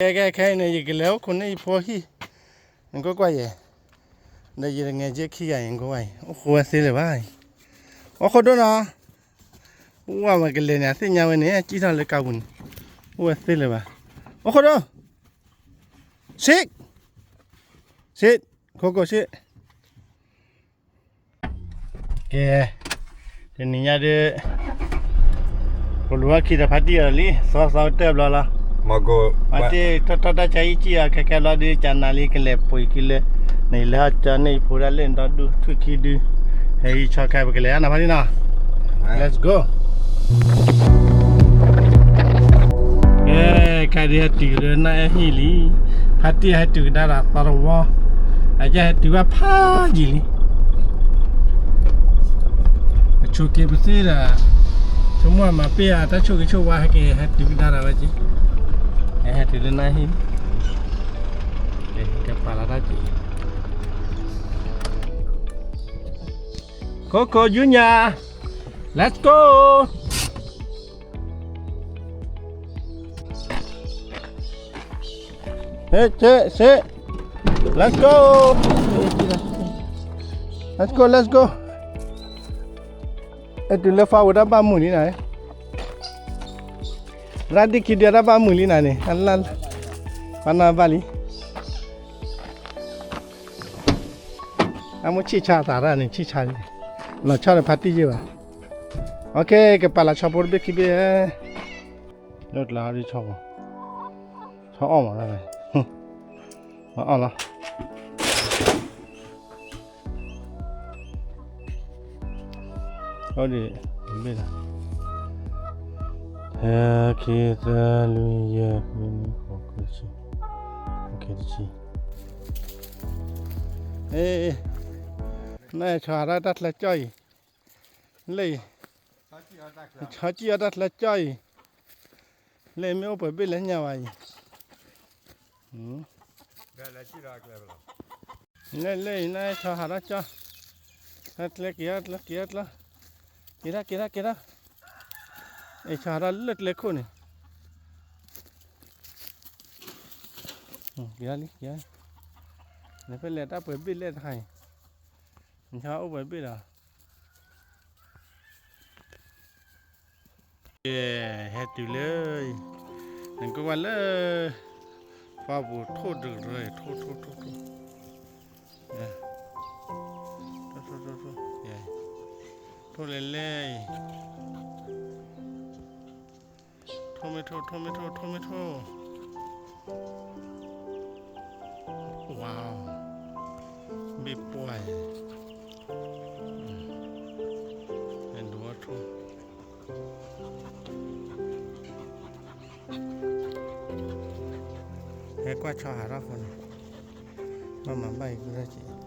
ကဲ ကဲ ခဲအံၤန့ၣ် ယကလဲၤအိၣ်ခိးန့ၢ်ယဖိဟံၣ်, နကွၢ်ကွၢ်ယဲၢ်, ဒီးယတငဲးက့ခံဂၤအံၤ နကွၢ်ကွၢ်အံၤ အိၣ်ဃိဝဲသ့လၢၤဘၣ်အံၤ, အိၣ်ခိးဒိၣ်နီၤ, အိၣ်ဝဲမ့ၢ်ကလဲၤန့ၣ် အသ့ၣ်ညါဝဲန့ၣ် ကံၣ်ထီၣ်လၢကါပူၤန့ၣ်, အိၣ်ဝဲသ့လၢၤဘၣ်, အိၣ်ခိးဒိၣ်, စ့း, စ့း, ခိခိစ့း ကဲ, တနံၤညါဒ် ပလူၤဝဲခံဒီးဖါတံၢ်အီၤလံ, သီသီတၢၢ်ဘျီလီၤ. ဖါတံၢ်ထီၣ်ထီၣ်တၢ်ဆါဟံၣ်ကံၢ်အီၤ ခဲကဲဘျီဒ် ကနၤလံကလဲၤပှ့ၤခံလၢ, န့ၣ်လၢဟီၣ်ကၠီန့ၣ် ယဖိဒၣ်လၢနဒီဒူၣ် ထွံၣ်ခံဒု, ဟဲဟံးဆီခဲ ပကလဲၤအါနၤဖါတံၢ်နီၤ, let's go. ကဲ, ကဲဒ်ဟဲတုၤကရၢနၢ်အဲၣ်ဟံၣ်လံ, ဖါတံၢ်ဟဲတုၤကဒါဒီးသီတဝီ, အကဟဲတုၤဘၣ်ဖးယံာ်လံ, အဆိးက့ၤပသ့ဒီး, ဆိကမိၣ်မၤပ့ၢ်အတၢ်ဆိၣ်ဂ့ၤဆိၣ်ဝါဟဲက့ၤ ဟဲတုၤကဒါဒီးဝဲက့ၤ, ဟဲတုၤလၢနၢ်ဟံၣ်, ကပာ်လီၤတၢ်က့ၤ, Coco Junior, let's go. ဟဲက့ၤ let's go, let's go, let's go. အဲၣ်တုၤလၢဖးဝဲတၢ်ဘၣ်မုာ်လံနၤ, ရၣ်ဒံၣ်ခံဒုတၢ်ဘၣ်မုာ်လံနၤန့ၣ်, ပှၤနီၢ်ဘၣ်လံ, အမိၢ်ဆံၣ်ဆါသးရၣ်န့ၣ် ဆံၣ်ဆါလံ, လီၤဆီဒီးဖါတံၢ်ယဲၢ်ဘၣ်, အကဲ ကပာ်လီၤဆီဖိတဘ့ၣ်ခံဘ့ၣ်, လၢကျါဟီဒ်ဆီဖိ, ဆီအီၣ်မး, အီၣ်လီၤ. အိၣ်ဒံး, ဘ့ၣ်လီၤ, ဟဲ, ခံ, သၢ, လွံၢ်, ယဲၢ်, ဃု, နွံ, ဃိး, ခွံ, ဆံ, တဆံ, အ့, နဆီဟးထီၣ်တၢ်ချၢကၠီၣ်အံၤ, လၢအံၤ, ဆီကံၣ်အီၣ်တၢ်ချၢကၠီၣ်အံၤ, လၢအံၤမ့ၢ်အိၣ်ပှဲၤဘ့ၣ်လၢညါဝဲအံၤ, လၢလၢအံၤ နဆီဟးထီၣ်ကၠီၣ်, ဟဲကျဲက့ၤအီၤ ကျဲက့ၤအီၤကျီ, က့ၤထီၣ် က့ၤထီၣ် က့ၤထီၣ်, အံၤဆီဟးထီၣ်လၢကျဲခိၣ်န့ၣ်, က့ၤထီၣ်လံ က့ၤထီၣ်လံ, နဖဲလဲၣ်တၢ်ပှဲၤဘ့ၣ်လဲၣ်တခါအံၤ, နဆီအိၣ်ပှဲၤဘ့ၣ်ဒီး ကဲ, ဟဲတုၤလၢ, နကွၢ်ကွၢ်လၢ, ပှၢ်ပူၤထိၣ်တရၢ, ထိၣ် ထိၣ် ထိၣ် ထိၣ်, ထိၣ် ထိၣ် ထိၣ် ထိၣ်, ထိၣ်လဲၤလဲၤအံၤ, ထိၣ်မ့ၢ်ထိၣ် ထိၣ်မ့ၢ်ထိၣ် ထိၣ်မ့ၢ်ထိၣ်, wow, ဘ့ၣ်ပှၢ်အံၤ, ဒိးထိၣ် ဟဲကွၢ်ဆီဟးထီၣ်ဃီန့ၣ်, ဘၣ်မၤဘၣ်အံၤကရၢက့ၤ,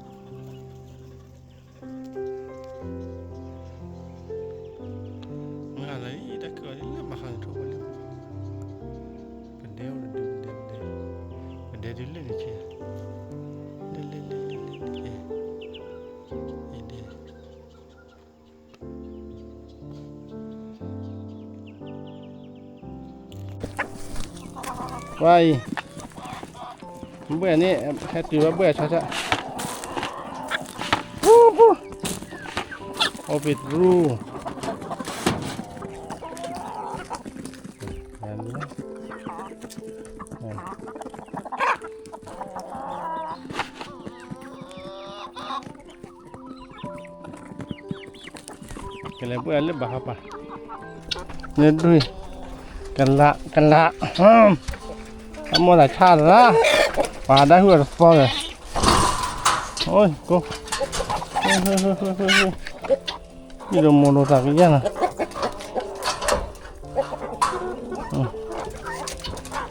မ့ၢ်ဟးလီၤအံၤ တၢ်ခုၣ်အီၤလၢဘၣ်ဃးန့ၣ် ထိၣ်ဖိလၢ, ပဒဲအိၣ်တဒု ပဒဲ ပဒဲ, ပဒဲဒုလၢန့ၣ်ဆဲး, လၢ လၢ လၢ လၢ လၢ လၢ ယဒဲ ဝါအံၤ, ဘှဲၣ်န့ၣ် ဟဲတုၤဝဲဘှဲၣ်ဆီဆီ, ပူၤပူၤ, အိၣ်ပ့ၤတရူ, ကလဲၤဘှဲၣ်လၢဘၣ်ဟီပာ်, လၢဒွံၣ်, ကလး ကလး, အမိၢ်သးဆါလၢ, ပှၤဒၣ်ဟုၣ်အတသီလဲၣ်, အိၣ်ကိ, ဟ့ၣ်ဒိးမိၢ်ဒိးသးကယဲၢ်နီၤ,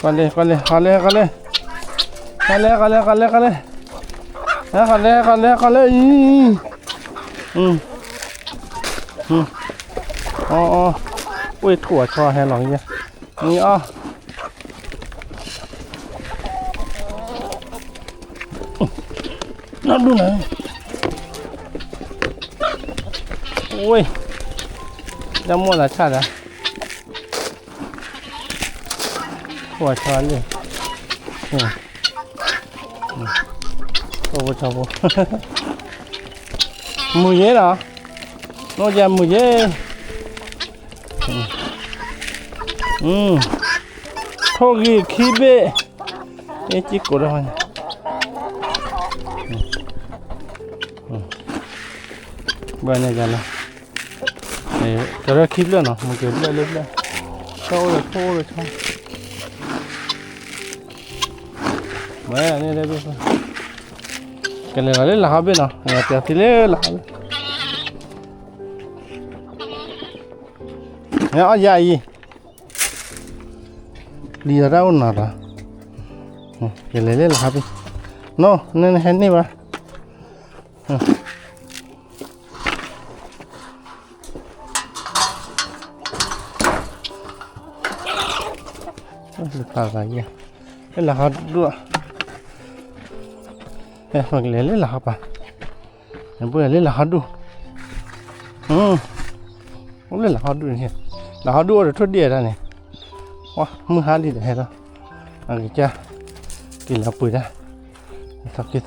ကွၢ်လဲၣ် ကွၢ်လဲၣ် ကွၢ်လဲၣ် ကွၢ်လဲၣ်, ကွၢ်လဲၣ် ကွၢ်လဲၣ် ကွၢ်လဲၣ်, ကွၢ်လဲၣ် ကွၢ်လဲၣ် ကွၢ်လဲၣ်အံၤ, အီ အီ အီ, အိၣ်ထိၣ်အဆီဟဲလီၤ, မံအီ နီၢ်ဒူၣ်နၤ, ဝ့ၢ်, တၢ်မိၢ်သးဆါဒီး, ထိၣ်အဆီလံ, ဖိဖိဖိ မုာ်ယဲလီၤ, နီၢ်ယၤမုာ်ယဲ, ထိၣ်ဂံၢ်ခံဘ့ၣ်, အ့ၣ် က့ကိးဒၣ်, ဘၣ်န့ၣ်ယၤလီၤ, ကရၢခံဖျၢၣ်နီၤ မ့ၢ်က့ၤဖျၢၣ်လၢဖျၢၣ်, ဆီအိၣ်ဒီးထိၣ်အိၣ်ဒီးဆီ, ဝဲန့ၣ်, ကလဲၤလီၤလၢလၢ်ဟီဘ့ၣ်နီၤ ပျးသံလၢလၢ်ဟီဘ့ၣ်, အီၣ်ယၤအံၤ, ပျံၤအီၤတၢ်အိၣ်နီၤလီၤ, ကလဲၤလၢလၢ်ဟီဘ့ၣ်, နီၢ် နဟဲန့ၢ်ဘၣ် လၢလၢ်ဟီဒူၣ်, ပကလဲၤလၢလၢ်ဟီပၤ, ပကလဲၤလၢလၢ်ဟီဒူၣ်, အိၣ်လၢလၢ်ဟီဒူၣ်န့ၣ်, လၢ်ဟီဒူၣ်အိၣ်ဒီးထိၣ်ဒ့ၣ်တၢ်န့ၣ်, မုၢ်ဟါလံဒီးဟဲလီၤ, အကစၢ်, က့ၤလီၤပှ့ၤတၢ်, သီက့ၤသီ,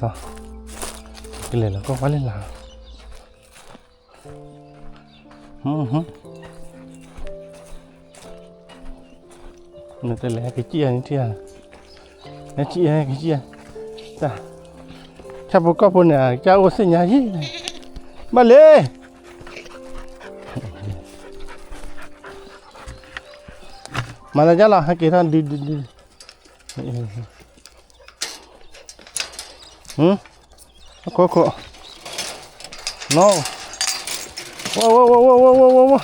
ကလဲၤလီၤကွၢ်ကွၢ်လၢလၢ်ဟီ နတလဲၤဟဲကစံၣ်ယၤန့ၣ်ထံၣ်ဧါ, ဟဲကစံၣ်ယၤ ဟဲကစံၣ်ယၤ, တၢ်, ဆၣ်ဖိကီၢ်ဖိန့ၣ် ကစၢ်အိၣ်သ့ၣ်ညါယံၤ, ဘၣ်လံ, မၤသးဒ်လီၤ ဟဲက့ၤထီၣ်ဒုဒုဒု, ခိၣ်ခိၣ်, နီၢ်, ဝဲဝဲဝဲဝဲဝဲဝဲဝဲ,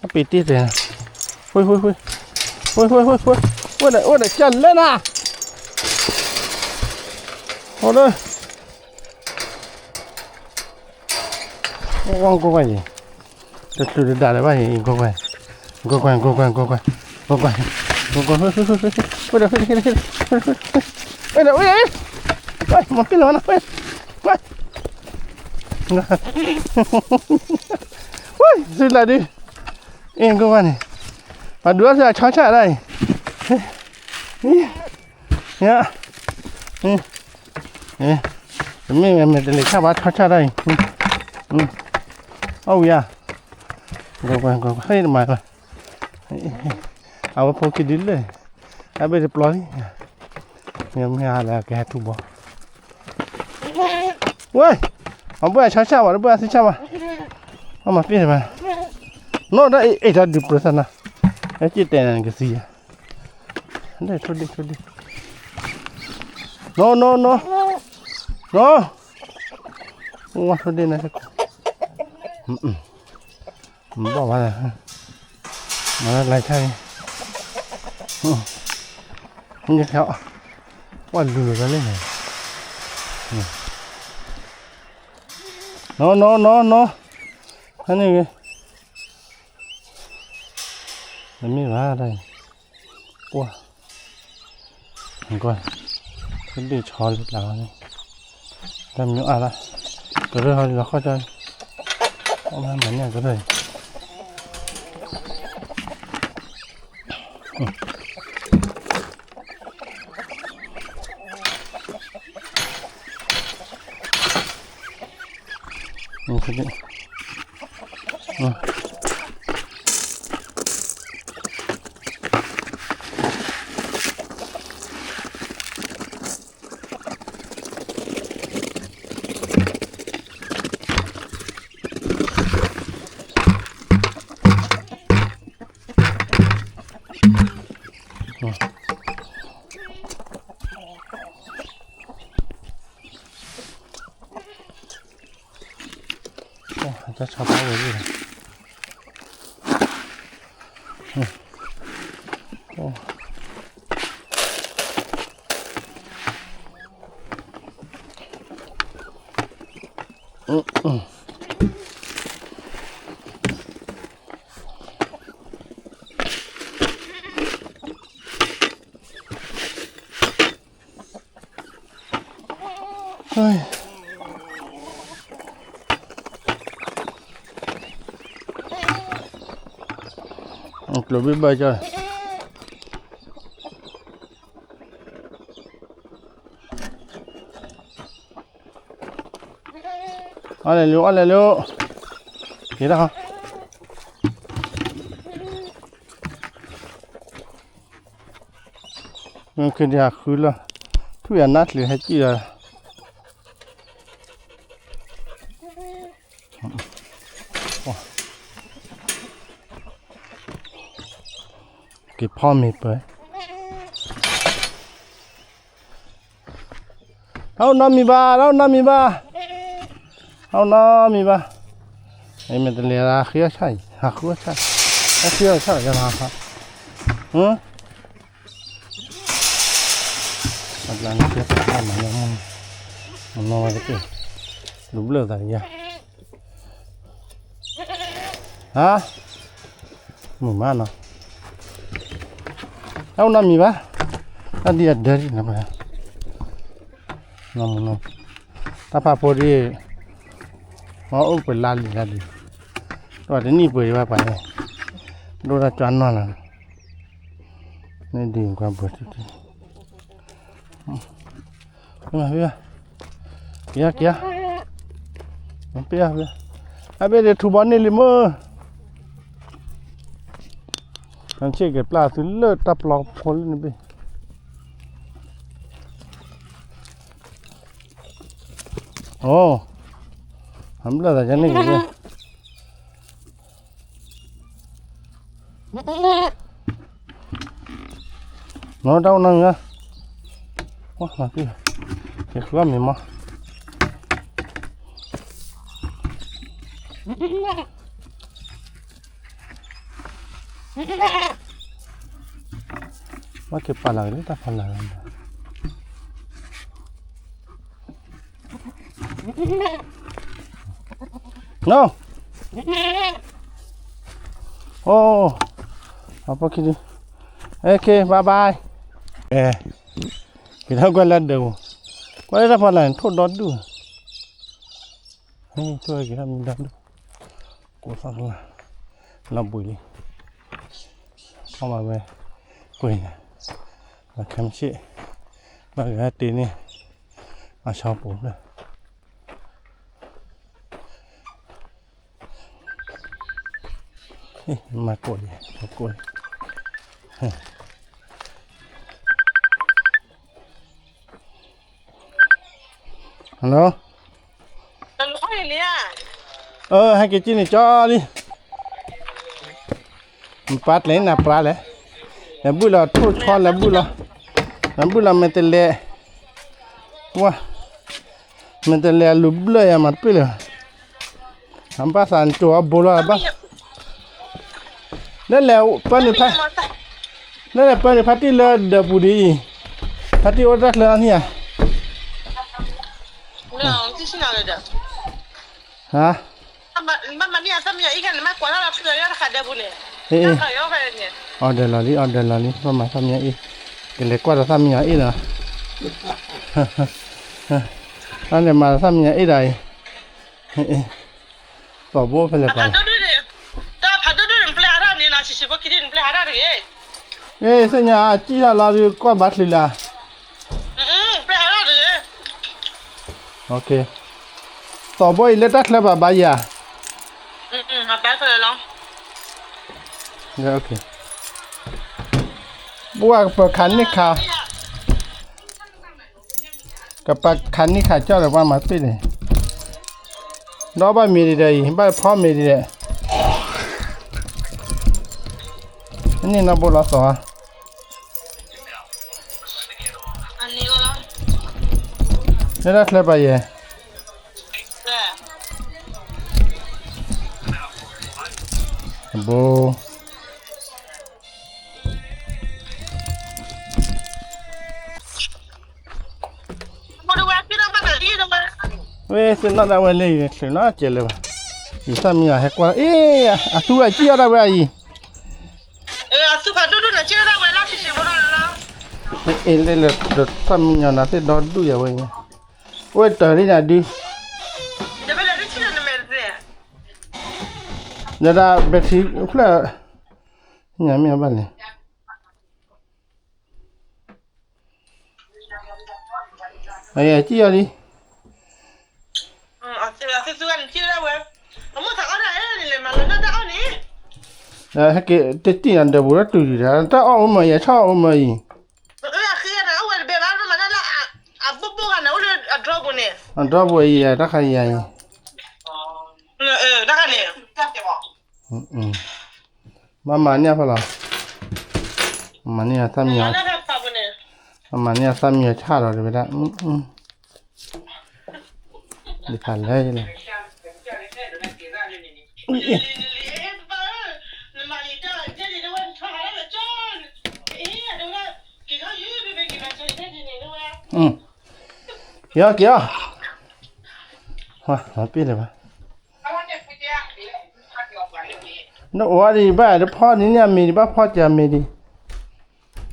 အပ့ၤတ့ၢ်တဲ, ဝဲဝဲဝဲ, ဝဲဝဲဝဲဝဲ, ဝဲဒၣ်ဝဲဒၣ်ကလဲၣ်နၤ, အိၣ်လၢ ဝဲကွၢ်ကွၢ်ယံၤ, တချုးတဒၣ်လၢၤဘၣ်ယံၤ, ကွၢ်ကွၢ်, ကွၢ်ကွၢ်, ကွၢ်ကွၢ်, ကွၢ်ကွၢ်, ကွၢ်ကွၢ်, ဝဲဒၣ်, ဝဲဒၣ်, ဝဲဒၣ်, ဝဲဒၣ်, ဝဲဒၣ်, မၤပ့ၢ်လီၤနၤ, ဝဲ, ဝဲ, ဝဲ, သုလၢဒု, အ့ၣ် ကွၢ်ကွၢ်န့ၣ်, ပှၤဒုးအီၣ်သုအဆီဆၣ်ဒၣ်အံၤ, ယၤ တမ့ၢ်ဝဲ မဲာ်တလ့ၤဆၣ်ဘၣ် ထီၣ်ဆၣ်တၢ်အံၤ, အီၣ်ဝံၤဧါ, ကွၢ်ကွၢ်ကွၢ်ကွၢ် ဟဲတမၤဘၣ်, အဝဲဖိခံဒုလၢာ်, အဘ့ၣ်တပျီလံ, မ့ၢ်ဟါလၢကဟဲထူဘီ, ဝဲ, အဘၣ်အဆီဆၣ်ဘၣ် တဘၣ်အသံဆၣ်ဘၣ်, အမၤပ့ၢ်တဘၣ်, နီၢ်ဒၣ်အ့ၣ် တၢ်ဒုးပြၢသးနၤ, ဟဲက့ၤတဲနၤနကသံယၤ, ဒ့ၣ်ထိၣ်ဒ့ၣ်ထိၣ်ဒ့ၣ်, နီၢ်နီၢ်နီၢ်, နီၢ်, ဝါထိၣ်ဒ့ၣ်နၤ, ဘၣ်ဘၣ်, မၤလၢလၢဆၣ်န့ၣ်, နဟဲ, ပှၤလူၤလိာ်သးလၢန့ၣ်, နီၢ်နီၢ်နီၢ်နီၢ်, ဟဲန့ၣ်ဂ့ၤ, တမ့ၢ်ဘၣ်တၢ်အံၤ, ပှၤ, ကွၢ်, တဘ့ၣ်ဆီလၢပျၢ်လီၤန့ၣ်, တၢ်မံၤအါလၢ, ကရၢၢ်ဟီလီၤခီၣ်ကၢ်, အမၤမၤန့ၢ်ကရၢၢ်အံၤ တၢ်ဆီဖါဝဲဒၣ်, ကျိၤဘံၣ်ဘၢကၢ်, အီၣ်လဲၤလံ အီၣ်လဲၤလံ, က့ၤတၢ်ဟီ, မ့ၢ်ခ့ဒံးဟးဃုလီၤ, ထွံၣ်အနၢ်ချံးဟဲကံၣ်ဒီး က့ၤဖီမ့ၤပၢၢ်, တၢ်အိၣ်နီတမံၤဘၣ်, တၢ်အိၣ်နီတမံၤဘၣ်, တၢ်အိၣ်နီတမံၤဘၣ်, မ့ၢ်တလဲၤဟးဃုအီၣ်ဆၣ်အံၤ ဟးဃုအီၣ်ဆၣ်, ဟဲဃုအီၣ်ဆၣ်လီၤ ယၤလီၤ, ဟါ, အကျါန့ၣ်ကဲပှၤလၢမၤလၢမုၢ်, မနီၤဝဲတက့ၢ်, လူၤဘျၢၣ်သးယၤ ဟါ, မုာ်မးနီၤ, တၢ်အိၣ်နီတမံၤဘၣ်, တၢ်ဒ်အဒၢဒ်နီၤ, နီၤမုာ်နီၤ, တၢ်ဖးဖိဒ်, မ့ၢ်အိၣ်ပှဲၤလါလံလါလံ, တနံၣ်ပှဲၤဒံးဘၣ်ပှၤန့ၣ်, ဒိၣ်တၢ်ကၠီနီၢ်လီၤ, န့ၣ်ဒ်ကွၢ်ဘၢၣ်ထံထံ ဖံဖံ, က့ၤယၤက့ၤယၤ, ဖံဖံ, အဘ့ၣ်ဒ်ထူဘီန့ၢ်လံမ့ၢ်, နဆ့ၣ်က့ၤပျၢ်သုလၢတၢ်ပျီဖိလၢနဘ့ၣ်, အိ, အဘျၢၣ်သးယန့ၣ်က့ၤ နီၢ်တၢ်အိၣ်နီၢ်မံၤ, ယဃုအီၣ်မ့ၤမး, ဘၣ်က့ၤပာ်လီၤက့ၤလၢတၢ်ဖီလာ်လီၤ. အိ, အဖီခံဒု, okay bye bye, အဲ, က့ၤထီၣ်ကွၢ်လၢဒၢးပူၤ, ကွၢ်လၢတၢ်ဖီလာ်န့ၣ် ထိၣ်ဒီဒူၣ်, ထိၣ်က့ၤထီၣ်မံဒီဒူၣ်, ကိးသီၣ်လီၤဘှံးလံ, အီၣ်ဘၣ်ဝဲ, ကွံာ်, ဘၣ်ခဲမုၢ်ဆ့ၣ်, ဘၣ်ဂဲၤတ့ၢ်န့ၣ်, အဆီပူၤဖျၢၣ် မၤကိးယဲ, မၤကိးယဲ, hello, ဟဲက့ၤက့ၤန့ၣ်ကၠီလံ, နပၢ်ကျဲၤနၤပြါလဲၣ်, လဲၤဘုၣ်လီၤထိၣ်ဆီလဲၤဘုၣ်လီၤ, လဲၤဘုၣ်လီၤမဲာ်တဲးလဲး, ဝါ, မဲာ်တဲးလဲးအလူၤဘျၢၣ်ယၤမၤတပ့ၢ်လၢၤ, အဘၣ်သးနကၠိအဘိလီၤဘၣ်, လၢလဲၤပၢနုာ်ဖါ, လၢလဲၤပၢနုာ်ဖါတံၢ်လၢဒၢးပူၤဒ်အံၤ, ဖါတံၢ်အိၣ်တၢ်ချၢအနံၣ်ဧါ ဟါ, အ့ၣ်, အီၤဒၢးလီၤလံ အီၤဒၢးလီၤလံ ဘၣ်မၤသၣ်မံယၤအ့ၣ်, ကလဲၤကွၢ်ဒီးသၣ်မံယၤအ့ၣ်လီၤ, အလဲၤမၤသၣ်မံယၤအ့ၣ်ဒီးအံၤ, သီၣ်ဘိဖဲလဲၣ်ပှၤလဲၣ်, သ့ၣ်ညါအကံၣ်ထီၣ်လီၤဒုးကွၢ်ဘၣ်ချုးလၢ် သီၣ်ဘိအံၤလၢတၢ်ချၢဘၣ်ဘၣ်ယၤ, ပှၤကပၤခးန့ၢ်ခး, ကပၤခးန့ၢ်ခးကၠီၣ်ဒီးပှၤမၤတ့ၢ်န့ၣ်, ဒီးဘၣ်မ့ၤဒံးဒီးအံၤ ဘၣ်ဖီမ့ၤဒံးဒီး, န့ၣ်နီၢ်ဘိလီၤသီၣ်ဧါ, လၢတၢ်ချၢဘၣ်ယဲၢ် ဘိ ဝဲသ့ၣ်နီၣ်ဒၣ်ဝဲလၢယချုးနီတစဲးလၢၤဘၣ်, ယသၣ်မံယၤဟဲကွၢ်, အ့ အသူဝဲကံၣ်အီၣ်ဒၣ်ဝဲအံၤ, အ့ လၢလၢသၣ်မံယၤနၤသ့ၣ်ဒီဒူၣ်ယၤဝဲ, အိၣ်ဝဲတၢ်လံနၤဒုး, ယဒၣ်ဘဲထံဖျၢၣ်, ညါမ့ၢ်အဘၣ်လဲၣ်, အကံၣ်အီၣ်လံ, အ ဟဲက့ၤတတံၢ်နၤဒၢးပူၤလၢတုၤဒံးဒီး တၢ်အီၣ်အိၣ်မၢအံၤ အဆၣ်အီၣ်အိၣ်မၢအံၤ, အဃ့ယၤန့ၣ် အိၣ်ဝဲတဘဲဘၣ် မၤတၢ်လၢအဘိၣ်ဘိၣ်ဂၤန့ၣ် အိၣ်လၢအဒြီပူၤန့ၣ်, အဒြီပူၤအံၤ တၢ်ခါအံၤယၤအံၤ, တၢ်ခါန့ၣ် ဘၣ်မၤန့ၢ်အဖီလီၤ, မၤန့ၢ်အသၣ်မံယီၤ, မၤန့ၢ်အသၣ်မံယီၤဆၣ်ဒီးတဝဲဒၣ်, ဒ်ဖးလဲၣ်လဲၣ်, က့ၤအီၤ က့ၤအီၤ, ပ့ၢ်လၢၤဘၣ်, နအိၣ်ဝဲဒံးဘၣ် တဖီဒံးန့ၣ်အမ့ၤဒံး ဘၣ်ဖီကၢအမ့ၤဒံး,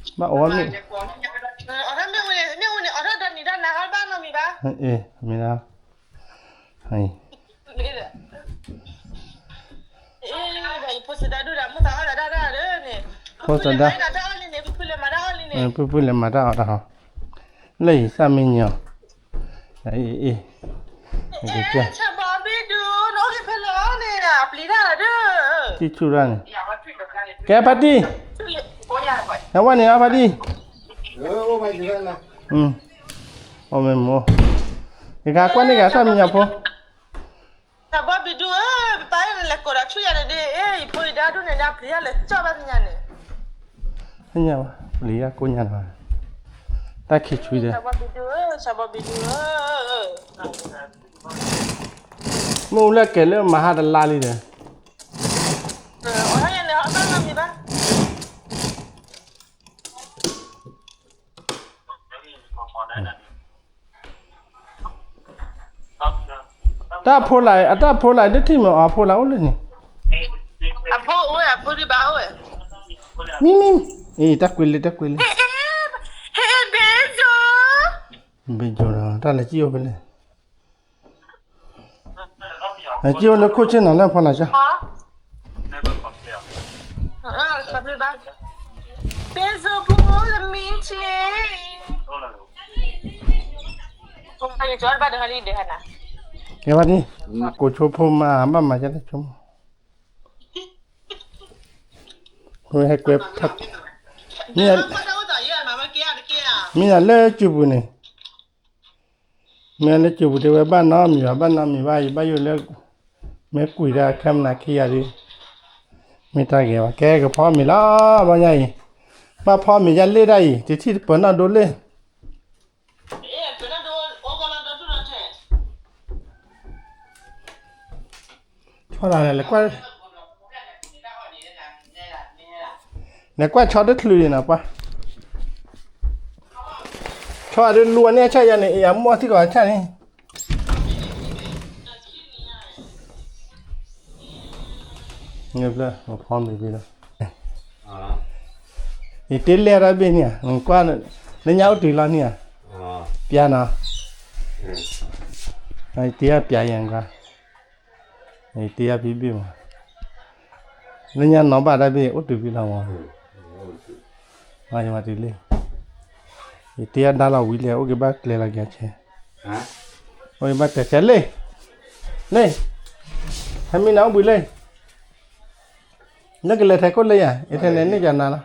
ဘၣ်အိၣ်ဝဲမ့ၢ်, မ့ၢ်ဝဲန့ၣ် အီၣ်ထီၣ်ဒီးနံၤဒီးနၤ ဘၣ်နီတမံၤဘၣ်, မ့ၢ်ဒၣ် ဖိသဒါ, ဖုဖုလဲၤမၤတၢ်အီၣ်တၢ်ဟီ, လၢယသၣ်မံယီၤ, အ့ၣ်, ဆၣ်ဘီဘံဒုး နအိၣ်ဖဲလဲၣ်န့ၣ် ပျံၤတၢ်ဒီး, တံၢ်ဆူၣ်တၢ်န့ၣ်, ကဲဖါတံၢ်, နဝဲန့ၣ်အီၤဖါတံၢ်, အိၣ်မ့ၢ်မိၢ်, ယကကွၢ်န့ၢ်က့ၤသၣ်မံယီၤဖိ တၢ်ဘီဘံဒုဧၢ, ပပၢ်အံၤနလဲၤကိးဒီးဆူယၤန့ၣ်ဒ်အံၤ, ယဖိယဒါဒိၣ်န့ၣ်ဒၣ်ပျံၤယၤလဲၤကၠီၣ်ဘၣ်သ့ၣ်ညါန့ၣ်, သ့ၣ်ညါဘၣ် ပျံၤယၤကိးညါလီၤ, တၢ်ခံးဆူဒီး, တၢ်ဘီဘံဒုဧၢ, တၢ်ဘီဘံဒုဧၢ, မ့ၣ်အူလၢကဲၤလၢမဟါတလါလံဒီး, အီၤဟဲယၤန့ၣ် အီၤဘၣ်နီတမံၤဘၣ် တၢ်ဖိလာ် အတၢ်ဖိလာ်ဒ်ထံၣ်မ့ၢ်အီၤအဖိလာ်အိၣ်လၢန့ၣ်, အဖိအိၣ်ဝဲ အဖိဒံးဘၣ်အိၣ်ဝဲ, မံမံ, အ့ၣ် တၢ်ကွံလံ တၢ်ကွံလံ, ဟဲဘဲစိ, ဘဲစိဒီး တၢ်လဲၤစံၣ်အိၣ်ဖဲလဲၣ်, လဲၤစံၣ်အိၣ်လၢခိၣ်ဆ့ၣ်နီၤလၢအဖီလာ်စၢ် ကဲဘၣ်ဒ်, ကိးဆိဖိမါ ဘၣ်မၤကဲတဆိကမိၣ်, ဟဲကွဲ, မ့ၢ်, မ့ၢ်လၢကၠူပူၤန့ၣ်, မ့ၢ်လၢကၠူပူၤတဲဝဲ ဘၣ်နီတမံၤဘၣ် ဘၣ်နီတမံၤဘၣ် ယဘၣ်ယိၣ်လၢ, မ့ၢ်ကွံာ်တၢ်ခဲမနၤခံဂၤဒုး, မ့ၢ်တၢ်ဂဲၤဘၣ် ကဲကဖီမ့ၤလီၤ ဘၣ်ညါအံၤ, ဘၣ်ဖီမ့ၤယၤလ့ၣ်ဒၣ်အံၤ တထံၣ်တပၢၤနီၣ်ဒိလ့ၣ် လဲၤကွၢ်ဆီတချုးအံၤနီၤပှၤ, ဆီအဒုးလူၤအန့ၣ်အဆၣ်ယၤန့ၣ် အံၤအမိၢ်ထံၣ်ကီးအဆၣ်န့ၣ်, ဖီမ့ၤဘ့ၣ်လီၤ, ယတ့လဲၢ်တၢ်ဘ့ၣ်န့ၣ်, နကွၢ်, လၢညါအိၣ်တုၤလီၤန့ၣ်ဧါ, ပျါနီၤ, တ့ပျါယဲၢ်ကွၢ်, တ့ဖံဘ့ၣ်မး, လၢညါနီၤဘၣ်တၢ်ဘ့ၣ်အိၣ်တုၤဖံလီၤမး, ယမၤတုၤလ့ၣ်, ယတ့အဒါလီၤဝံၤလဲၣ် အိၣ်က့ၤဘၣ်ကျဲလီၤကဆဲး, အိၣ်က့ၤဘၣ်ကျဲဆဲးလ့ၣ်, လ့ၣ်, ဟဲမံနၤအိၣ်ဘှံးလ့ၣ် လၢကလဲၤထဲခိၣ်လၢယၤ အံၤထဲန့ၣ်န့ၢ်ကနၤလီၤ,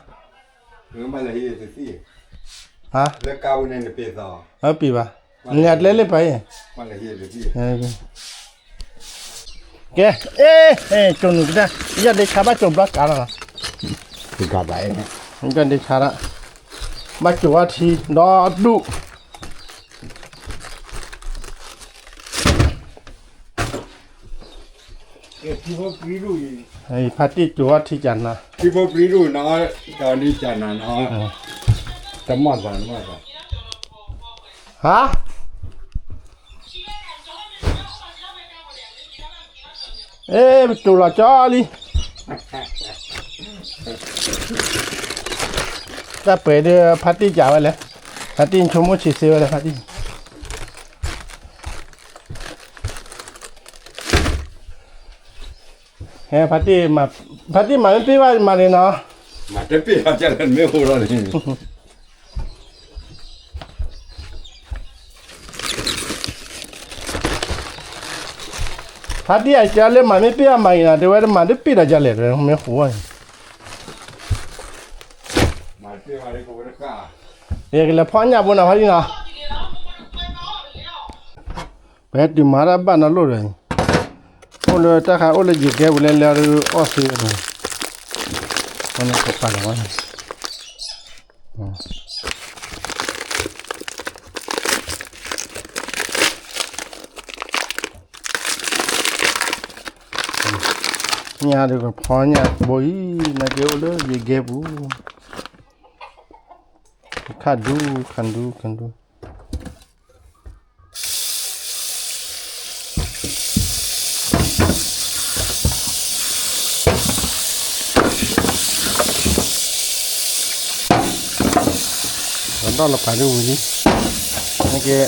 ဟါ, ပ့ၤဘၣ်, နလဲၤကျဲလ့ၣ်ပှၤအံၤ, ကဲ, အဲ, ကၠိနုာ်ကတၢၢ်, ယၤဒ့ဆါဘၣ်ကၠိဘျီကးလီၤ, ယၤဒ့ဆါဒၣ်, ဘၣ်ကၠိအီထံ ဒီဒူၣ် ဖါတံၢ်ကၠိအီထံကနၤ, ဟါ, အဲ ပတိၤလီၤကၠီလံ, တၢ်ပှဲၤဒီးဖါတံၢ်ကးဝဲလဲၣ်, ဖါတံၢ်ဆိကမိၣ်ဆံးစ့ဝဲလဲၣ် ဖါတံၢ် ဟဲ ဖါတံၢ်မၤ ဖါတံၢ်မၤမ့ၢ်ပ့ၢ်ဘၣ်မၤန့ၣ်နီၤ, မၤတပ့ၢ်ဘၣ် ကလဲၣ်မ့ၢ်အိၣ်လီၤန့ၣ်, ဖါတံၢ်အကၢလၢမၤမ့ၢ်ပ့ၢ်ဘၣ်မၤအံၤနီၤ တဲဝဲတမၤတပ့ၢ်ဒီးကလဲၣ် မ့ၢ်အိၣ်န့ၣ် ယကလဲၤဖီညၣ်ဖိနီၤ ဖါတံၢ်နီၤ, ပဟဲတုၤမၤတၢ်ဘၣ်နီၤလိၣ်ဒီး, အိၣ်လၢတၢ်ခါအိၣ်လၢယံၤကဲပူၤလဲၤလဲၤဒီးအီၣ်သ့ဝဲန့ၣ်, ဝဲန့ၣ်ကပာ်လီၤဝဲန့ၣ် ညၣ်ဒုးကဖီညၣ်ဘိအံၤ နာ်က့အိၣ်လၢယံၤကဲပူၤ, ခါဒူ ခါဒူ ခါဒူ ဒီးလီၤပာ်ဒ်ဝံၤလံ, နကဲ,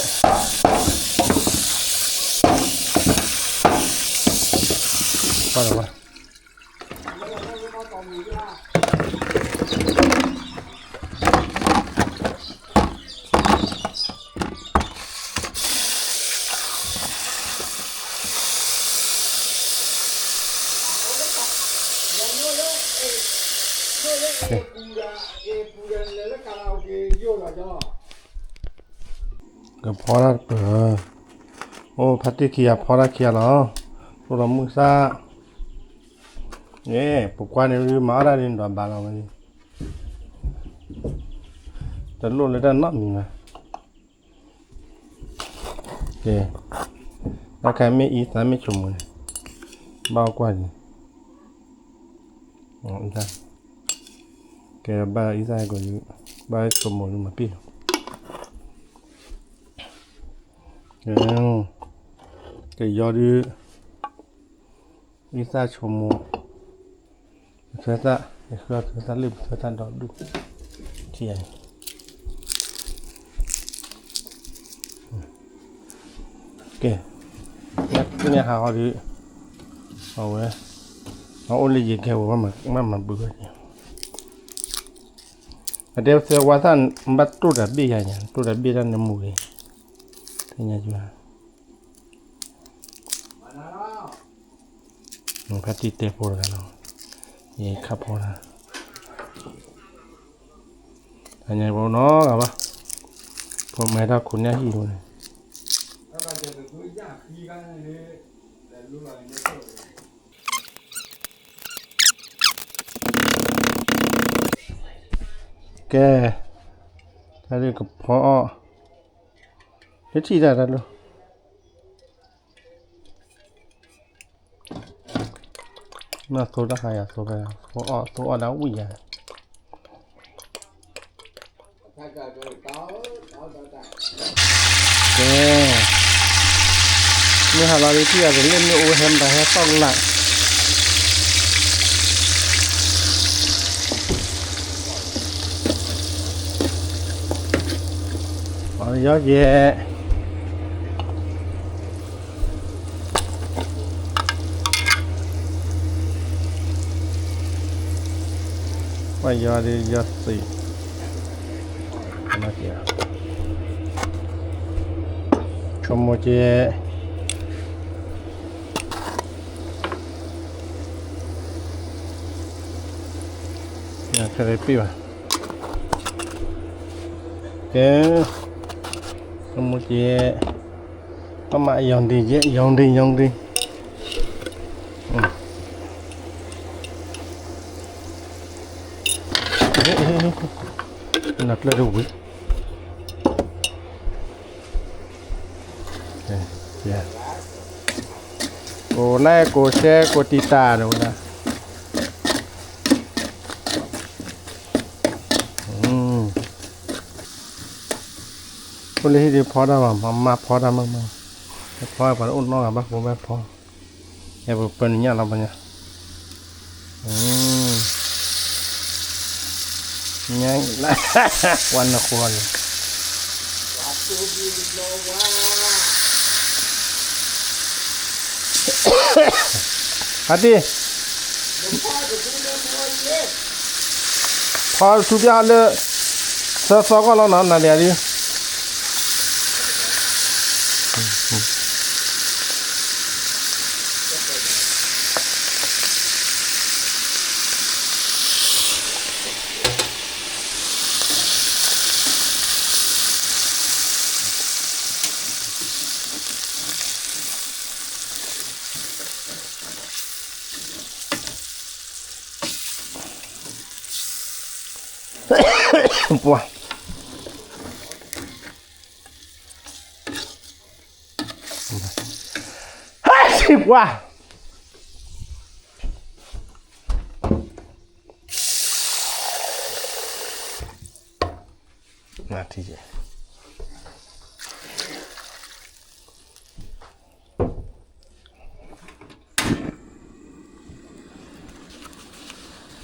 ပှၤလီၤဝဲ ကဖီတၢ်တပၢၢ်, အိၣ်ဖါတံၢ်ခံဂၤဖီတၢ်ခံဂၤလီၤ, တိၢ်ဒီးမုၢ်သၣ်, ပကွၢ်န့ၣ်မၤအီၣ်တၢ်ဒ်န့ၣ်ဒီးဘၣ်လီၤဝဲ, တလိၣ်လၢတၢ်နီတမံၤဘၣ်, ကဲ, တၢ်ခါမ့ၢ်အံသၣ်မ့ၢ်ဆိမိၣ်န့ၣ်, ဘၣ်အီၣ်ကွၢ်ဒ် ကဲဘၣ်အံသၣ်ဟဲကီး, ဘၣ်ဆိမိၣ်ဒ်မၤပ့ၢ်လီၤ, ကယီဒုး, အံသၣ်ဆိမိၣ်, ပသၢသၣ်, ယဃၢပသၢသၣ်လၢပသၢသၣ်ဒီဒူၣ်, ထံၣ်ယၤန့ၣ် ကဲ, မ့ၢ်ဟးဂီၤဒုး, အဝဲ, အအိၣ်လၢယံၤကဲပူၤ, ဘၣ်မၤဘုးဝဲ, အတဲသၢဝါသၣ်, ဘၣ်တိၢ်တၢ်ဘ့ၣ်ယၤညါ, တိၢ်တၢ်ဘ့ၣ်တၢ်န့ၣ်မူဂ့ၤ, သ့ၣ်ညါကၠူ ဖါတံၢ်တဲဖိတဂၤလီၤ, ယခါဖီတၢ်, တၢ်ညါပနီၤဂၤဘၣ်, ဖိမဲတၢ်ခိးညၣ်ဟံၣ်ဖိန့ၣ်, ကဲ, တၢ်ဒုးကဖီအီၣ်, တထံၣ်တၢ်တၢ်လၢ နသိတၢ်ခါယၤသိဖဲ, သိအီၣ်သိအီၣ်ဒၣ်ဝံၣ်ယၤ, ကဲ, မ့ၢ်ဟးလီၤဒ်ထံၣ်အီၤတလ့ၣ်မ့ၢ်အိၣ်ဟဲမတၤဟဲသီၣ်ကလၢ်, ပှၤကညီကဲ ပှၤယီၤဒုးယီၤသံး, ဆိကမိၣ်ကဲ, ခဲအံၤပ့ၢ်ဘၣ်, ကဲ, ဆိကမိၣ်ကဲ, ပမၤယီၤဒံးယဲ, ယီၤဒံး ယီၤဒံး, နကျၢၢ်တဝံၤ, ကိးlike ကိးshare ကိးတံာ်တာ်န့ၣ်ဝဲဒၣ်, အိၣ်လၢဟံၣ်ဒုးဖီတၢ်ဘၣ်, မၤဖီတၢ်မးမး, ဖီပှၤတအိၣ်နီတဂၤဘၣ် ဃိဘၣ်ဖီ, ဟဲပပၢနုာ်ညၣ်လီၤပှၤညါ, ညၣ်, ပှၤနဃိန့ၣ် ဖါတံၢ်, ဖီဆူပျၢ်လၢ သၢသီကီၢ်လီၤနီၤ နၤဒ်အံၤ, ကဲ, ပှၢ်, ဟဲဆံးပှၢ်, နထံၣ်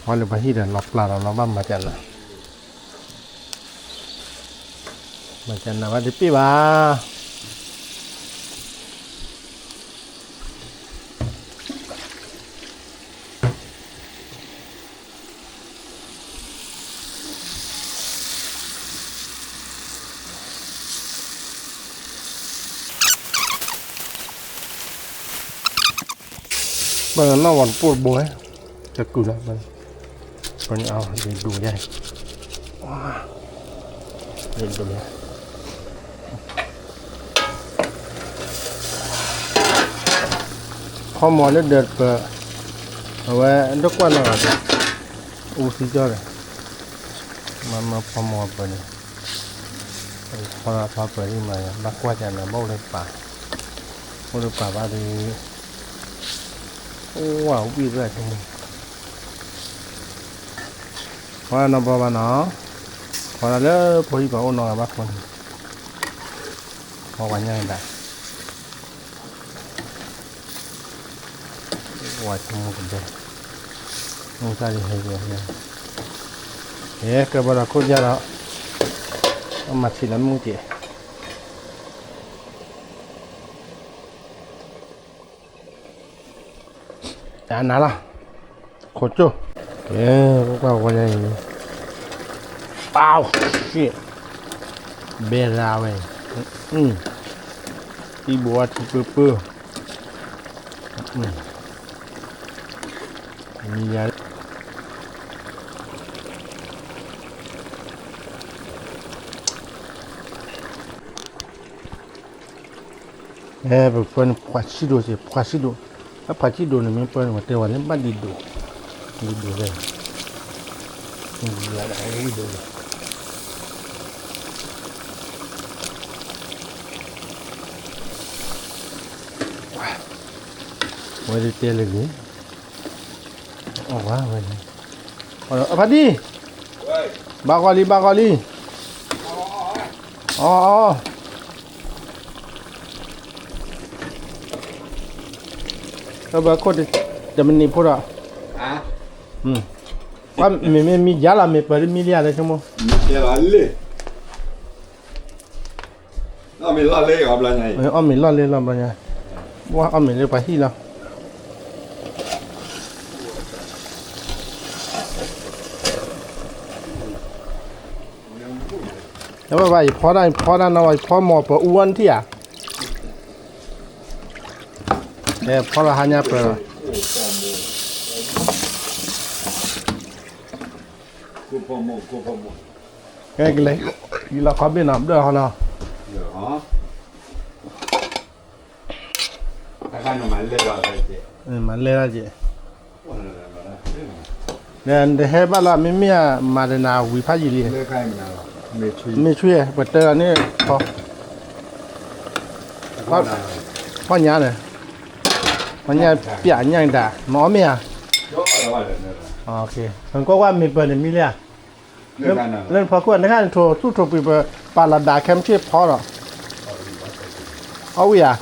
ပှၤလၢပှၤဟံၣ်ဒီးလီၤပျၢ်ဒီးလီၤဘၣ်မၤကနၤ, မၤကနၤဘၣ်တပ့ၢ်ဘၣ်. ဘၣ်နီၢ်ဝဲတပိၢ်တဘိ, တကုၢ်လီၤ, ပန့ၣ်အီၤဒ်ဒိၣ်ယါ, ဒ်ဒိၣ်ယါ. ဖီမီၤလၢဒၢးပၢၢ်, အဝဲဒိၣ်ကွၢ်နီၢ်ဂၤဒီး, အူသံကၠီဒီး, မၤမၤဖီမီၤပၢၢ်န့ၣ်, ဖီလီၤဖီပၢၢ်ဒ်မၤ, ဘၣ်ကွၢ်ကနၤ ဘၣ်အိၣ်လၢပာ်, အိၣ်လၢပာ်ဘၣ်ဒီး, အိၣ်ဝဲဝံၣ်ဝဲဆိကမိၣ်, ဖီနီတဘျီဘၣ်နီၤ, ဖီလီၤလၢဖိဟံၣ်ပှၤအိၣ်နီတဂၤဘၣ်ဃိန့ၣ်, ဖီပှၤညၣ်ဒၣ် ဝဲဆိကမိၣ်ကဒဲ, မုၢ်တၢ်ဒ်ဟဲက့ၤ, ဟဲကဲဘၣ်ဒီးခိၣ်ယါဒီး, အမၤထံလၢမုၢ်က့ၤ, တနၤလီၤ, ခိၣ်ကၠိ, ကဲ, ကွၢ်ဝဲညါအံၤ, ပၢ်, ဘဲရၤဝဲ, အံၤ, ထံဘိအထံပၢပၢ, မံၤယါ အဲ ပပၢန့ၣ် ဖှၣ်ဆံးဒိၣ်စ့ၢ် ဖှၣ်ဆံးဒိၣ်, အဖှၣ်ဆံးဒိၣ်န့ၣ် မ့ၢ်ပၢန့ၣ် ပတဲဝဲလၢဘၣ်ဒံးဒိၣ်, ဒံးဒိၣ်ဝဲ, ဒံးဒိၣ်ဝဲ, ဝဲဒၣ်တဲလၢဂ့ၤ, အီၣ်ဝဲ, အဖါတံၢ်, ဘၣ်ဂီၤလံ ဘၣ်ဂီၤလံ, အီ အီ ဘၣ်ခိၣ်တမံၤနံၤဖိဒီး, မ့မ့ၢ်မံၤယါလီၤ မ့ၢ်ပၢၤတမံၤလံဧါလၢဆိကမိၣ်, အီၣ်မ့ၤလီၢ်လ့ၢ်လီၤဘျီညါ, အီၣ်မ့ၤလၢပှၤဟံၣ်လီၤ. ဘၣ်ဘၣ် ယဖီဒၣ် ယဖီဒၣ်နီၤ ယဖီမီၤပၢၤအူဝဲနထံၣ်ဧါ, ဖီလီၤဟါညါပၢၤလီၤ. ကဲကလဲၤ, ယလီၤခီဘ့ၣ်နီၤ ဘျၢၣ်ဟီနီၤ, မၤလဲၢ်ဒၣ်က့ၤ, နဟဲဘၣ်လီၤ မ့မ့ၢ်မၤတနၤဝံၤဖးယံာ်လံ, မ့ၢ်ဆူယဲ ပတၢၢ်လီၤန့ၣ်, ဖီညါန့ၣ်, ဖီညါပျးညၣ်ဒၣ် နအီၣ်မ့ၢ်ဧါ, နကွၢ်ကွၢ်မ့ၢ်ပၢၤန့ၣ်မံလံဧါ, လၢနဖီခိၣ်နခါနထိၣ်သူၣ်ထိၣ်ပှံၤပပာ်လီၤဒၣ်ခဲမုၢ်ဆ့ၣ်ဖီဒီး, အီၣ်ဝံၤဧါ,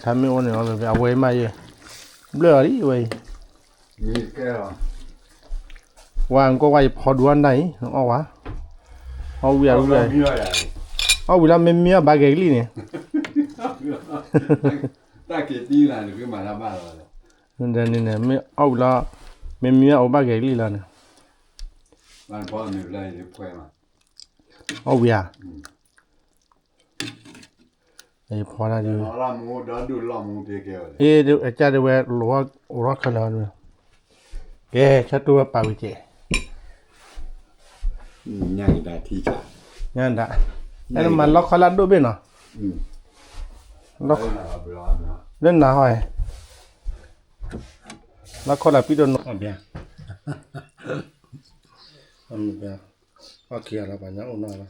ဆါမ့ၢ်အိၣ်န့ၣ် အဝဲမးယဲ, ဘျၢၣ်အီၤလံဝဲအံၤ, ဝဲနကွၢ်ကွၢ်ယဖီဒူအီၣ်နၤအံၤ နအီၣ်ဝဲ, အီၣ်ဝံၤဧါ, အီၣ်ဝံၤလီၤ မ့မ့ၢ်အီၣ်ဘၣ်ဂဲၤကလံၣ်န့ၣ် တၢ်က့ၤတံၢ်လၢနကမၤတၢ်ဘၣ်လီၤ, မ့ၢ်အီၣ်ဝံၤလီၤ, မ့မ့ၢ်အအိၣ်ဘၣ်ဂဲၤကလံၣ်လီၤန့ၣ်, အီၣ်ဝံၤဧါ, ဖီဒၣ်ဒုး, အကၢ်ဒၣ်ဝဲ အိၣ်ထီၣ်ခဲလၢာ်, ကဲ ဆၢတိၢ်ဝဲပာ်ဝံၤကဲး, ညၣ်ဒၣ်, အဲနမၤလီခီလၢဒိၣ်ဘ့ၣ်နီၤ, လၢနၤဟီ, လီခီလၢပံၣ်တနီၤ, အဘၣ် အမ့ၢ်ပှၤအီၣ်ခံဂၤလီၤ ပှၤညါအိၣ်နီၢ်လီၤ.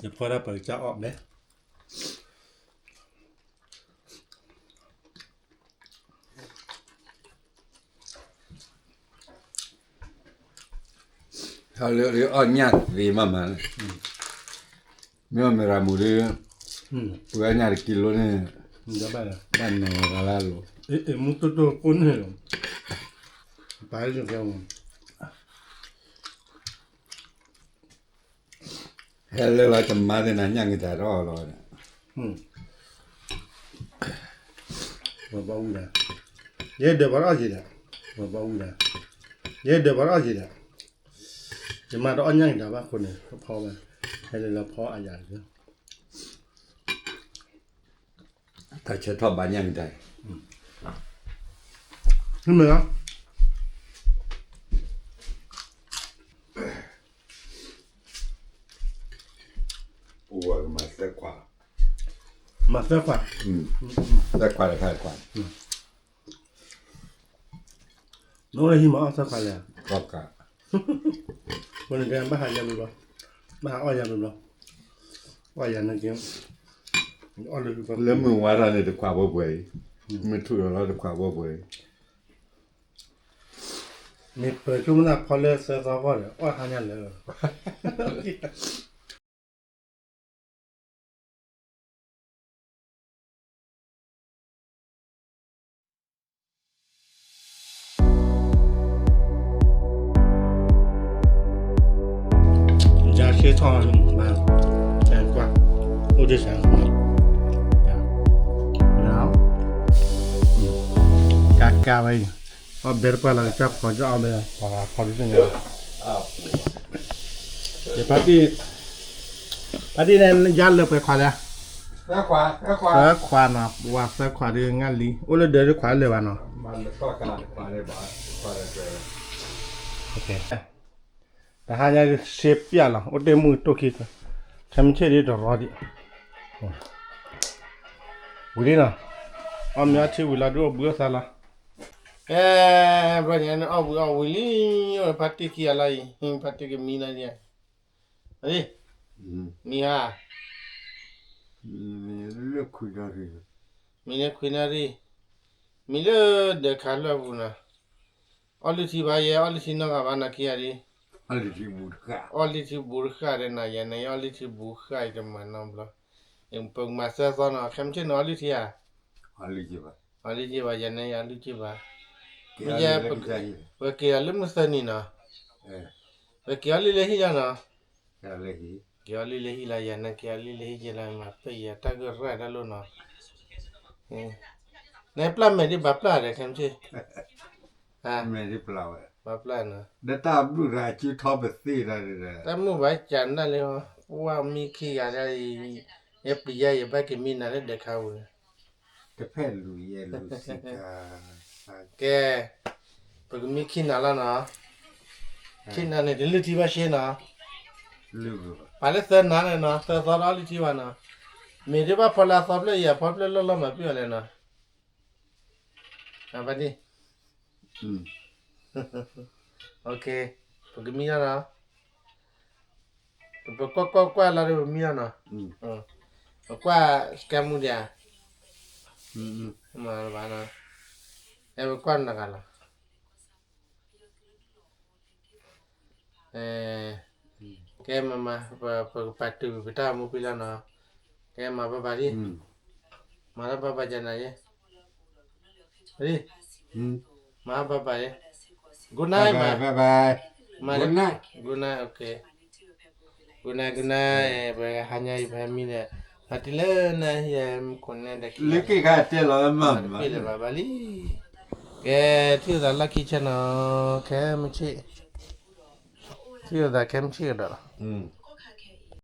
ယဖီဒၣ်ပှၤကစၢ်အီၣ်ဘဲ ဟဲလၢအီၣ်ညၣ်သ့မးမး, မ့ၢ်အီၣ်မ့ၢ်ရၤမူၤဒီး, ပှၤအီၣ်ညၣ်တကံလိန့ၣ်, ဘၣ်နီၤဂၤလၢအလိၤ, မူတိၢ်တိၢ်ကိၢ်န့ၣ်လီၤ, ပာ်လၢကဲ, ဟဲလၢလီၤတမၤသ့ၣ်နၤညၣ်ကတၢၢ်တအီၣ်လီၤ, ပဘၣ်ဝံၤဒၣ်, ယဲဒၢးပှၤတအီၣ်က့ၤဒၣ်, ပဘၣ်ဝံၤဒၣ်, ယဲဒၢးပှၤတအီၣ်က့ၤဒၣ်, ယမၤတအီၣ်ညၣ်ကတၢၢ်ဘၣ်ဃိန့ၣ် ဖီဝဲ, ဟဲလၢလၢဖီအယၤတက့ၢ်, တၢ်ဆၢထီၣ်ဘၣ်ညၣ်ကတၢၢ်, မ့ၢ်လီၤ ပဝဲကမၤသၢခွး, မၤသၢခွး, သၢခွးတခါတခွး, နအိၣ်လၢဟံၣ်မၤအီၣ်သၢခွးလဲၣ်, အဃိန့ၣ် ဘၣ်ဟးယၤဘျီဘျီ, ဘၣ်ဟးအီၣ်ယၤဘျီဘျီ, အီၣ်ယၤန့ၣ်က့, လၢမုၢ်ဝါထီၣ်န့ၣ်တခွးဘိပှဲၤအံၤ, မုၢ်ထူၣ်လီၤလီၤတခွးဘိပှဲၤအံၤ, မ့ၢ်ပၢၤဆိကမိၣ်သးဖီလၢသၢသီဂီၢ်ဒီး အီၣ်ဟါညါလၢာ် ယၤဆ့ထီၣ်, ကွၢ်, အိၣ်ဒ်စၢ်, ကါကါဝဲအံၤ, အီၣ်ဘဲတပှၢ်လီၤ ကစၢ်ဖီကစၢ်အီၣ်ဘဲ, ပှၤဖီဒ်သိးန့ၣ်, ယဖါတံၢ်, ဖါတံၢ်န့ၣ် ယါလၢပှဲၤခွးလဲၣ်, သၢခွးနီၤ, ပှၤသၢခွးဒ်ငါလံ, အိၣ်လၢဒၢးတခွးလၢာ်ဘၣ်နီၤ, တဟါညါဆ့ပျၢ်လီၤ အိၣ်တ့ၢ်မုၢ်တိၢ်ခံ, ခဲမုၢ်ဆ့ၣ်ဒ်တရီဒံး, ဝံၤလံနီၤ, အီၣ်မ့ၤအီထံဝံၤလီၤ ဒုးအိၣ်ဘှံးအိၣ်သါလီၤ, အဲ, ဘျီညါန့ၣ်အီၣ်ဘှံးအီၣ်ဝံၤလံ, ဖါတံၢ်ခံဂၤလီၤအံၤ, ဖါတံၢ်ကမံလီၤဒံး, မံဧါ, မံလၢခွံနၣ်ရံၣ်, မံလၢဒၢးခးလၢအပူၤနီၤ, အီၣ်လုၢ်ထံဘၣ်ယဲ အီၣ်လုၢ်ထံနီတဂၤဘၣ်နီၤ ခံဂၤဒံး, အီၣ်လုၢ်ထံဘူးတဃၣ်ဒီးနီၤ ယဲန့ၣ် ယအီၣ်လုၢ်ထံဘူးတဃၣ်အံၤတမၤနီတဘျီ, ပကမၤသၢသီနီၤ ခဲမုၢ်ဆ့ၣ်န့ၣ် အီၣ်လုၢ်ထံဧါ, အီၣ်လုၢ်က့ၤဘၣ် ယဲန့ၣ် ယအီၣ်လုၢ်က့ၤဘၣ်, မ့ၢ်ယဲ, ပက့ၤဒီးလၢမုၢ်သၢနံၤနီၤ, ပက့ၤအီၣ်လုၢ်လၢဟံၣ်လီၤနီၤ, က့ၤအီၣ်လုၢ်လၢဟံၣ်လီၤ ယဲန့ၣ် က့ၤအီၣ်လုၢ်လၢဟံၣ်ယဲလီၤ မၤပ့ၢ်ယဲတၢ်ဂိၢ်ရၣ်တၢ်လိၣ်နီၤ, နပျၢ်မဲာ်ဒ်ဘၣ်ပျၢ်ဒီး ခဲမုၢ်ဆ့ၣ်, မဲာ်ဒ်ပျၢ်ဝဲ, ဘၣ်ပျၢ်နီၤ, ဒီးတၢ်ဘျုးတဂၤစုထီပသ့ၣ်တၢ်ဒ်ဒီး, တၢ်မုၢ်ဘၣ်ကနၣ်လၢ, ပှၤမံခံဂၤဒ်အံၤ, ယပျံၤယဲ ယဘၣ်က့ၤမံနၤလၢဒၢးခးပူၤ, တဖဲလူၤယဲလူၤစံး, ကဲ, ပကမံခံနၤလီၤနီၤ, ခံနၤန့ၣ် တလုၢ်ထံဘၣ်ရှဲနီၤ, ပာ်လၢသၢနၤန့ၣ်နီၤ သၢသီတအီၣ်လုၢ်ထံဘၣ်နီၤ, မ့ၢ်ဒ်ဘၣ်ဖီလာ်သီဖျၢၣ်အံၤ အဖီဖျၢၣ်လီၢ်လီၢ်မၤပ့ၢ်အီၤလဲၣ်နီၤ အဘၣ်ဒံၣ်, ပကမံလီၤနီၤ, ပကွၢ်ကွၢ်ကွၢ်လီၤဒီး ပမံလီၤနီၤ, ပကွၢ်စကဲမူဒံးဧါ, မၤဘၣ်နီၤ, အဲပကွၢ်နဂၤလီၤ ကဲမၤမၤ, ပကပာ်တုၤပတၢ်မူဖံလီၤနီၤ, ကဲမၤဘၣ်ဘၣ်ဒံး, မၤတၢ်ဘၣ်ဘၣ်ယဲနၤယဲ, မၤဘၣ်ဘၣ်ယဲ, good night, good night, good night, good night, good night, ပဟါညါအံၤပဟဲမံဒီး, မၤတံၤလၢနဟံၣ်မူခိၣ်န့ၣ်ဒီး လၢက့ၤခါတဲလီၤမၤမၤတပ့ၢ်လၢၤဘၣ်ဘၣ်လံ, ကဲ, ထံၣ်သးလၢခံဆဲနီၤ, ခဲမုၢ်ဆ့ၣ်, ထံၣ်သးခဲမုၢ်ဆ့ၣ်ကဒီးလီၤ.